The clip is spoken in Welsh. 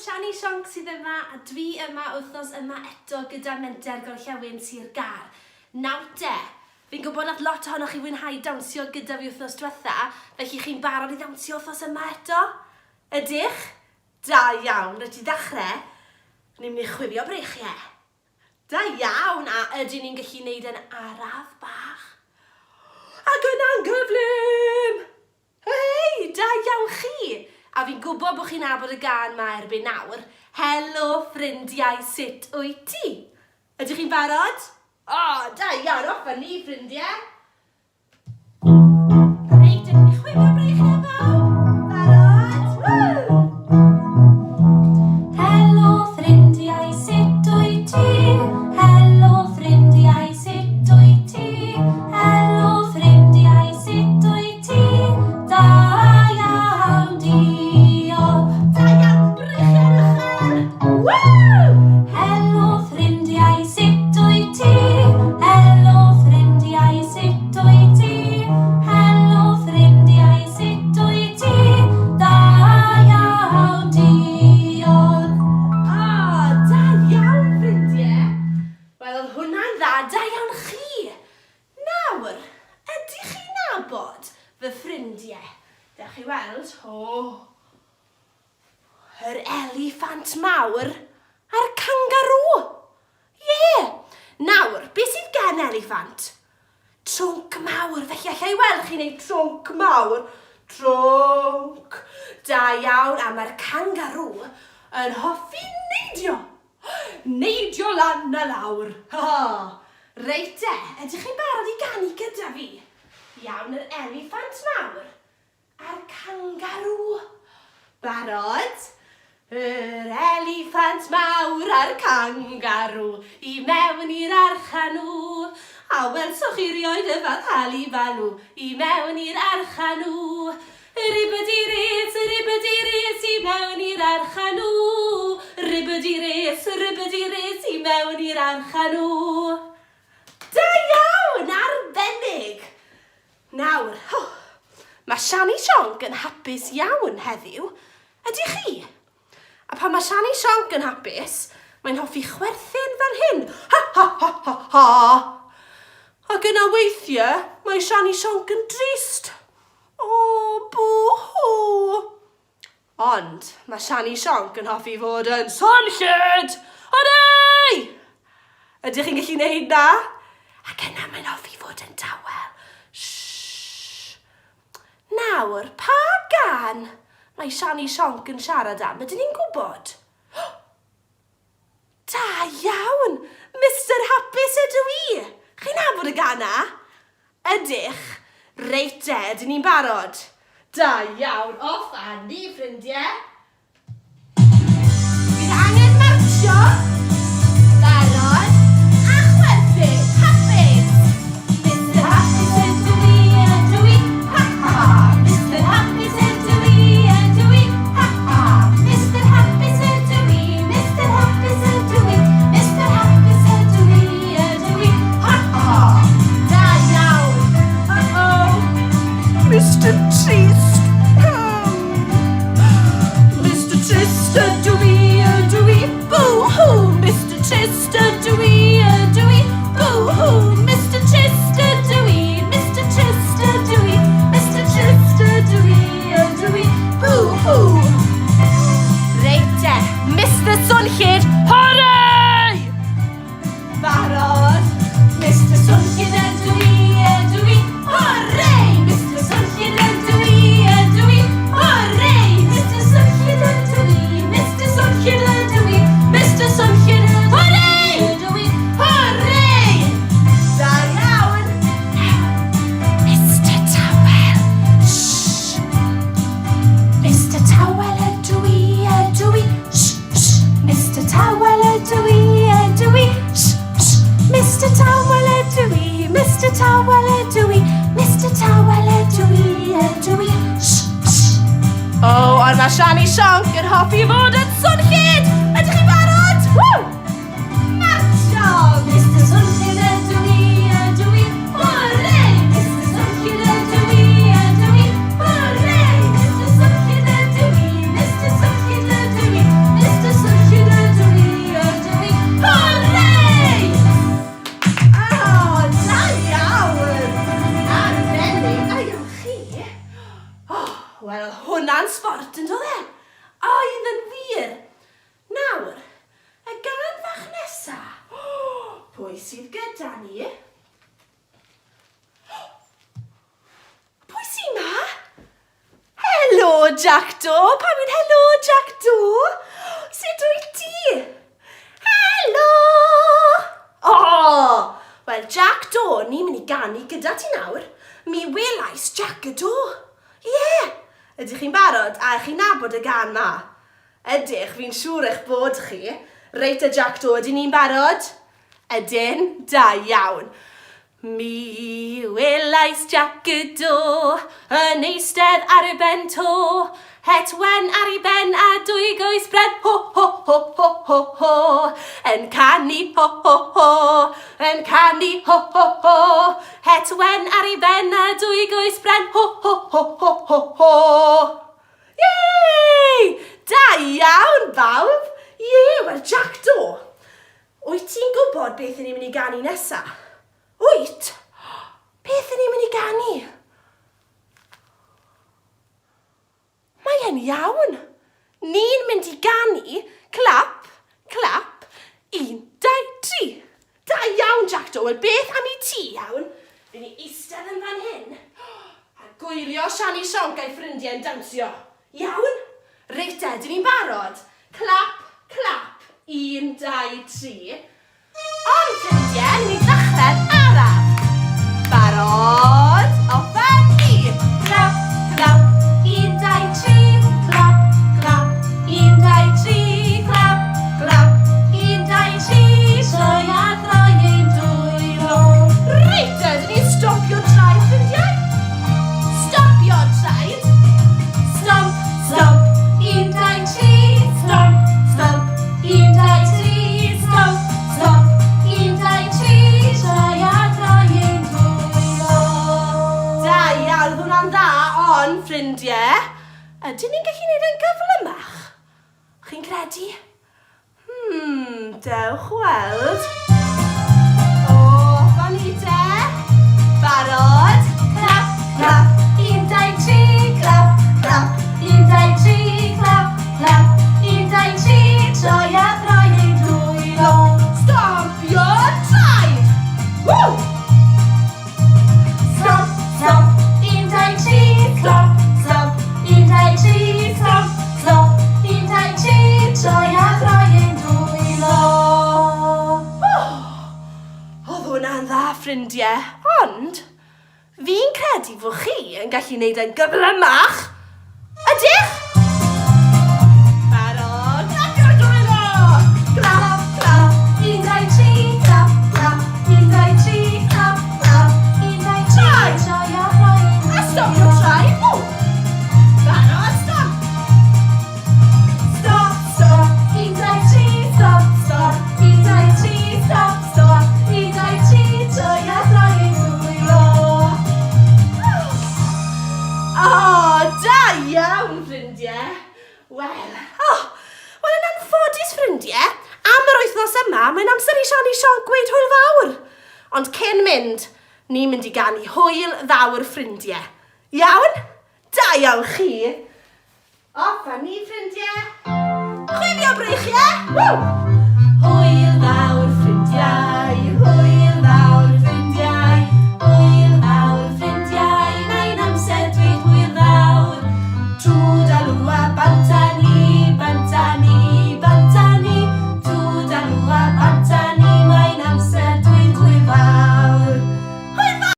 Siani Sionc sydd yma a dwi yma wythnos yma eto gyda Menter Gorllewin Sir Gâr. Nawr te, fi'n gwybod nath lot ohonoch chi fwynhau dawnsio gyda fi wythnos dwetha, felly chi'n barod i ddawnsio wythnos yma eto? Ydych? Da iawn, reit i ddechrau, ni'n mynd i chwifio breichiau. Da iawn, a ydyn ni'n gallu neud e'n araf bach? Ac yna'n gyflym! Hei, da iawn chi! A fi'n gwybod bod chi'n nabod y gân 'ma erbyn nawr. Helo ffrindiau, sut wyt ti? Ydych chi'n barod? O, da iawn, off â ni ffrindiau! Reit, dyn ni'n chwifio breichiau bawb. Barod? Woo! Helo ffrindiau, sut wyt ti? Helo ffrindiau, sut wyt ti? Helo ffrindiau, sut wyt ti? Da iawn, diolch. Da iawn, breichiau'n uchel. Woo! Helo ffrindiau, sut wyt ti? Helo ffrindiau, sut wyt ti? Helo ffrindiau, sut wyt ti? Da iawn, diolch. O, da iawn ffrindiau. Wel, oedd hwnna'n dda, da iawn chi. Nawr, ydych chi'n nabod fy ffrindiau? Dewch i weld. O, Yr eliffant mawr a'r cangarŵ! Ie! Nawr, beth sydd gen eliffant? Trwnc mawr, felly alla i weld chi'n neud trwnc mawr. Trwnc! Da iawn, a mae'r cangarŵ yn hoffi neidio. Neidio lan a lawr. Ha ha! Reit te, ydych chi'n barod i ganu gyda fi? Iawn, yr eliffant mawr A'r cangarŵ. Barod? Yr eliffant mawr a'r cangarŵ i mewn i'r arch â nhw. A welsoch chi rioed y fath halibalw i mewn i'r arch â nhw. Ribydires, ribydires i mewn i'r arch â nhw. Ribydires, ribydires i mewn i'r arch â nhw. Da iawn! Arbennig! Nawr, ho, mae Siani Sionc yn hapus iawn heddiw. Ydych chi? A pan mae Siani Sionc yn hapus, mae'n hoffi chwerthin fel hyn. Ha ha ha ha ha! Ac yna weithiau, mae Siani Sionc yn drist. O, bw-hw! Ond mae Siani Sionc yn hoffi fod yn swnllyd! Hwrê! Ydych chi'n gallu neud 'na? Ac yna mae'n hoffi fod yn tawel. Shh. Nawr, pa gân mae Siani Sionc yn siarad am? Ydyn ni'n gwybod? Da iawn! Mister Hapus ydw i! Chi'n nabod y gân 'na? Ydych? Reit te, ydyn ni'n barod? Da iawn, off â ni ffrindie! Bydd angen martsio, barod, a chwerthin, hapus! Mister Hapus ydw i, ydw i, ha ha! Mister Hapus ydw i, ydw i, ha ha! Mister Hapus ydw i, Mister Hapus ydw i, Mister Hapus ydw i, ydw i, ha ha! Da iawn! Uh-oh! Mister Trist! Mister Trist ydw i, ydw i, boo-hoo! Mister Trist ydw i, ydw i, boo-hoo! Mister Trist ydw i, Mister Trist ydw i, Mister Trist ydw i, ydw i, boo-hoo! Reit te, Mister Swnllyd, hwrê! Barod? Mister Swnllyd ydw i, ydw i, hwrê! Mister Swnllyd ydw i, ydw i, hwrê! Mister Swnllyd ydw i, Mister Swnllyd ydw i, Mister Swnllyd ydw i, ydw i, hwrê! Da iawn! Mister Tawel, shh! Mister Tawel ydw i, ydw i, shh! Shh! Mister Tawel ydw i, ydw i, shh, shh. Mister Tawel ydw i, Mister Tawel ydw i, Mister Tawel ydw i, ydw i, shh, shh. O, ond mae Siani Sionc yn hoffi fod yn swnllyd! Ydych chi'n barod? Woo! Martsio! Mister Swnllyd ydw i, ydw i, hwrê! Mister Swnllyd ydw i, ydw i, hwrê! Mister Swnllyd ydw i, Mister Swnllyd ydw i, Mister Wel, oedd hwnna'n sbort yn doedd e? Oedd yn wir! Nawr, y gân fach nesa. Pwy sydd gyda ni? Pwy sy 'ma? Helo, Jac Do! Pam yn helo, Jac Do? Sut wyt ti? Helo! O! Wel, Jac Do, ni'n mynd i ganu gyda ti nawr. Mi welais Jac y Do. Ie! Yeah. Ydych chi'n barod? A chi'n nabod y gan ma? Ydych, fi'n siŵr eich bod chi. Reit y Jac Do, ydyn ni'n barod? Ydyn, da iawn. Mi welais Jac y Do yn eistedd ar y ben to, het wen ar ei ben a dwy goes bren, ho ho ho ho ho ho, yn canu ho ho ho, yn canu ho ho ho, het wen ar ei ben a dwy goes bren, ho ho ho ho ho ho. Yay! Da iawn, bawb! Ie, wel Jac Do, Wyt ti'n gwybod beth 'y ni'n mynd i ganu nesa? Wyt? Beth 'y ni'n mynd i ganu? Mae e'n iawn. Ni'n mynd i ganu clap, clap, un, dau, tri. Da iawn, Jac Do. Wel, beth am i ti, iawn? Fy ni eistedd yn fan hyn a gwylio Siani Sionc a'i ffrindiau'n dawnsio. Iawn? Reit te, dyn ni'n barod? Clap, clap, un, dau, tri. Ond ffrindiau, ni'n dechrau'n araf. Barod? Off â ni! Clap, clap, un, dau, tri. Clap, clap, un, dau, tri. Clap, clap, un, dau, tri. Troi a throi ein dwylo. Reit te, dyn ni'n stopio traed, ffrindiau. Stopio traed. Stomp, stomp, un, dau, tri. Stomp, stomp, un, dau, tri. Stomp, stomp, un, dau, tri. Troi a throi ein dwylo. Da iawn, oedd hwnna'n dda, ond ffrindiau, ydyn ni'n gallu gwneud e'n gyflymach? Chi'n credu? Hmm, dewch weld. O, fan ni te. Barod? Clap, clap, un, dau, tri, clap, clap, un, dau, tri, clap, clap, un, dau, tri, troi a throi ein dwylo. Stampio traed! Woo! Stomp, stomp, un, dau, tri, stomp, stomp, un, dau, tri, stomp, stomp, un, dau, tri, troi a throi ein dwylo. Oedd hwnna'n dda, ffrindiau, ond fi'n credu fod chi yn gallu neud e'n gyflymach. Ydych? Barod? Clapio'r dwylo! Clap, clap, un, dau, tri, clap, clap, un, dau, tri, clap, clap, un, dau, tri, troi a throi ein A stopio traed. Ww! Barod, stop! Stop, stop, un, dau, tri, stop, stop, un, dau, tri, stop, stop, un, dau, tri, troi a throi ein dwylo. O, da iawn, ffrindiau. Wel, oh, wel yn anffodus, ffrindiau, am yr wythnos yma, mae'n amser i Siani Sionc gweud hwyl fawr. Ond cyn mynd, ni'n mynd i ganu hwyl fawr, ffrindiau. Iawn? Da iawn chi. Off â ni, ffrindiau. Chwifio breichiau! Woo! Hwyl fawr, ffrindiau.